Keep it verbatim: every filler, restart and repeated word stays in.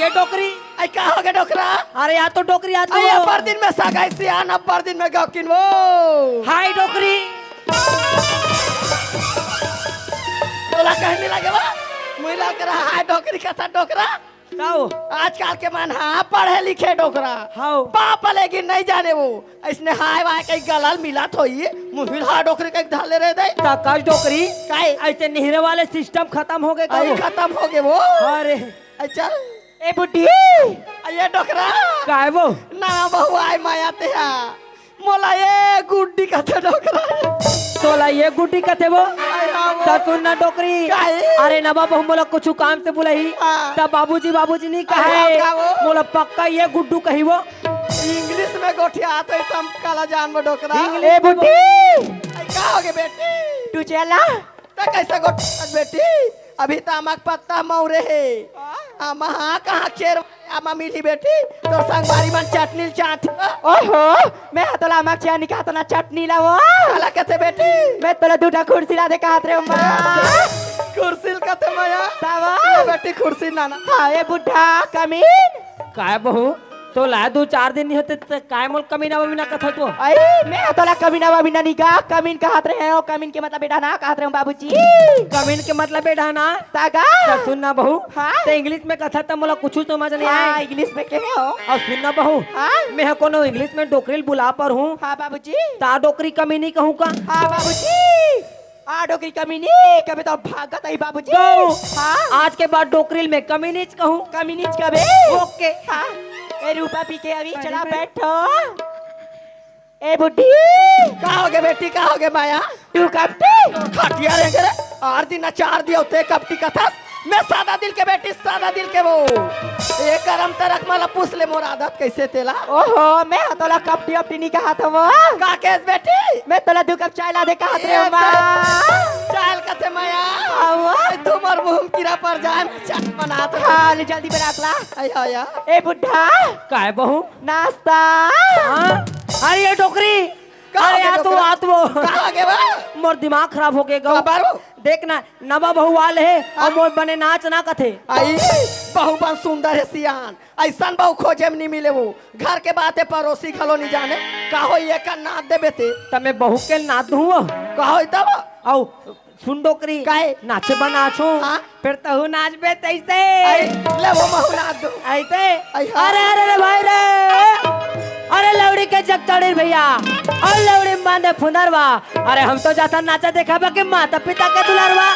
डोकरी। आई का हो गे डोकरा? अरे यार तो डोकरी आदमी आई हो। अब्बर दिन में सगाई सियान, अब्बर दिन में गौकिन वो। हाय डोकरी। तोला कहने लगे बा, मुई ला करा हाय डोकरी कथा डोकरा। ताऊ। आजकल के मन हा पढ़े लिखे डोकरा। हाउ। पाप लेकिन नहीं जाने वो। इसने हाय वाय कहीं गलल मिलत होई, मुहिल हाय डोकरी कहीं धाले रह दे। तकाश डोकरी। काहे? ऐसे निहरे वाले सिस्टम खत्म हो गए आई कहो। खत्म हो गए वो। अरे। अच्छा। ए बुड्ढी। आ ये डोकरा। काय वो? ना बहु आय माया ते हा। मोला ये गुड्डी कथे डोकरा। तोला ये गुड्डी कथे वो? आय हाँ वो। त सुन ना डोकरी। काहे? अरे नवा बहु मोला कुछ काम से बुलाही। हाँ। त बाबूजी, बाबूजी नहीं आय कहे। हाँ, का वो? मोला पक्का ये गुड्डू कही वो। इंग्लिश में गोठिया तो हम काला जान वो डोकरा। इंग्लिश ए बुड्ढी। आय का हो गे बेटी? तू चला। त कैसे गोठिया बेटी? अभी त आमा के पत्ता मौरे हे। हाँ? आमा हा कहाँ चेर आमा मिली बेटी? तोर संगवारी मन चटनी ल चाट। ओहो, मैं हा तोला आमा के चटनी कहा तो ना चटनी ला वो। काला कथे बेटी? मैं तोला दू ठा खुर्सी ला दे कहत रहे माँ। खुर्सी ल कथे माया। तावा। ले बेटी खुर्सी नाना। हाँ, ए बुड्ढा कमीन। काय बहू? तोला दू चार दिन नहीं होते त काय मोल कमीना वमीना कथा तो? अरे, मैं तोला कमीना वमीना नहीं कहा, कमीन कहत रहे हो, कमीन के मतलब बेटा ना कहत रहे हो बाबूजी। कमीन के मतलब बेटा ना? तागा। त सुन ना बहू, हाँ? ते इंग्लिश में कथा त मोला कुछ समझ नहीं हाँ, आए। इंग्लिश में कहे हो। अउ सुन ना बहू, हाँ? मैं ह कोनो इंग्लिश में डोकरी ल बुला पर हूँ। हाँ बाबूजी। त डोकरी कमीनी कहूँ का? हाँ बाबूजी। आ डोकरी कमीनी, कभी तो भागत आई बाबूजी। गौ। हाँ? आज के बाद डोकरी ल मैं कमीनीच कहूँ। कमीनीच कबे? ओके। हाँ। ए रूपा पी के अभी चला बैठो। ए बुड्ढी। का हो गे बेटी, का हो गे माया? तू कपटी? खटिया रे रे, आर दिन चार दिया होते कपटी कथस। मैं सादा दिल के बेटी, सादा दिल के वो। ए करम तरक मला पूछ ले मोर आदत कैसे तेला। ओहो, मैं हा तोला कपटी अपटी नहीं कहा था वो। का केस बेटी? मैं तोला दू कप चाय ला दे कहा थे ए माँ। चाय कथे माया। आवा। ए, तुम्हार मुंह कीड़ा पर जाए, मैं चाय बना तो। हाँ, ले जल्दी बना ला। आया, आया। ए बुड्ढा। काय बहू? नाश्ता। हाँ? अरे ये डोकरी। का अरे हो गे आ तो, डोकरा? आ तो। का हो गे बा? मोर दिमाग खराब हो गे गौ। का बारू? देख ना, नवा बहू आल हे हाँ? अउ मोर बने नाच ना कथे। आई, बहू बन सुंदर हे सियान। ऐसन बहू खोजे में नहीं मिले वो। घर के बात है, पड़ोसी घलो नहीं जाने। का हो ये का नाच देबे ते? त मैं बहू के नाच दूँ वो। का हो तब? अउ सुन डोकरी, काहे? नाचे बा नाचो, हाँ? फेर तहू नाचबे तैसे। आई, ले वो महू नाच दो। ऐसे? आई हाँ। अरे, अरे, रे भाई रे। अरे, लौड़ी के जगतड़ी भैया। अउ लौड़ी माने फुनरवा। अरे, हम तो जाता नाचा देखाबा के माता पिता के दुलारवा।